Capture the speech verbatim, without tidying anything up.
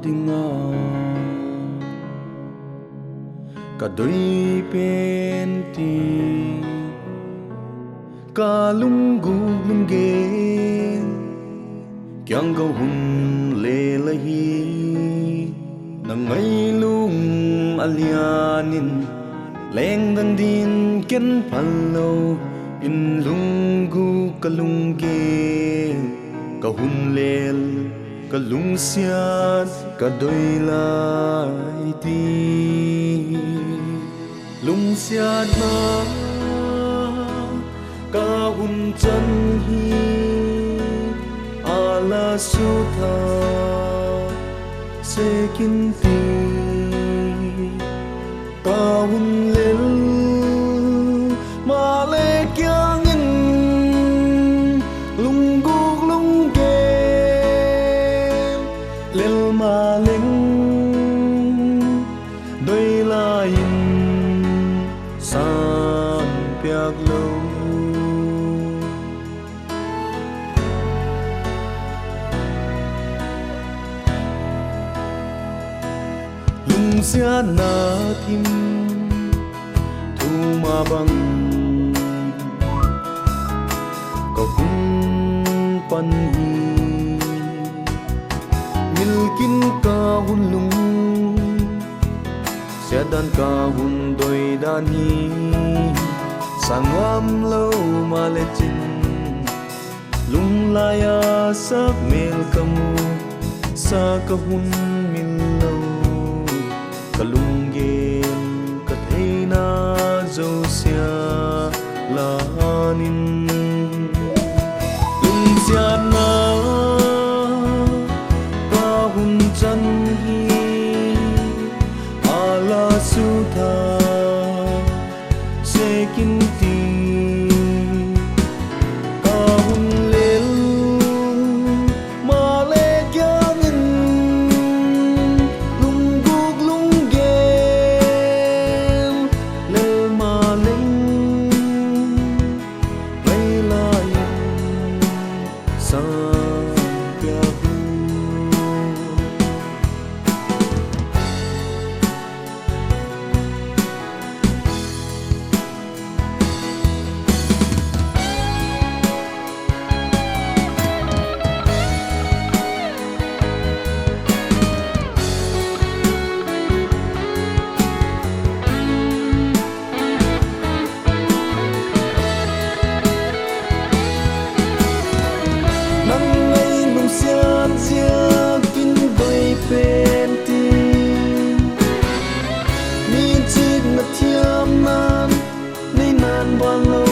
ding a ka doi pen ti, ka lungguk lunggel kiang ka hun lel ahi. Na ngailung a lian in leng dang din ken phal lo in, lungguk ka lunggel ka hun lel, ka lungsiat ka doi lai ti. Lungsiatna ka hun chan hi a la sut a sek intin, ka hun lel maleh kiang in, lungguk lunggel lel maleng, doi lai in san piak lo. Lungsiatna thim thum a bang ka hun pan hi, milkin ka hun lung, siatdan ka hun doi dan hi, sa ngam lo maleh chin, lunglai a sak mêl ka mu, sa ka hun mil lo, ka lunggel ka theina zosia la an in, lungsiatna ka hun chan hi a la sut a sek intin, ka hun lel maleh kiang in, lungguk lunggel lel maleng, doi lai in san piak lo. Nang lei lungsiat ziakin doi pen ti, mi chitna thiamna'n nei nan ban lo.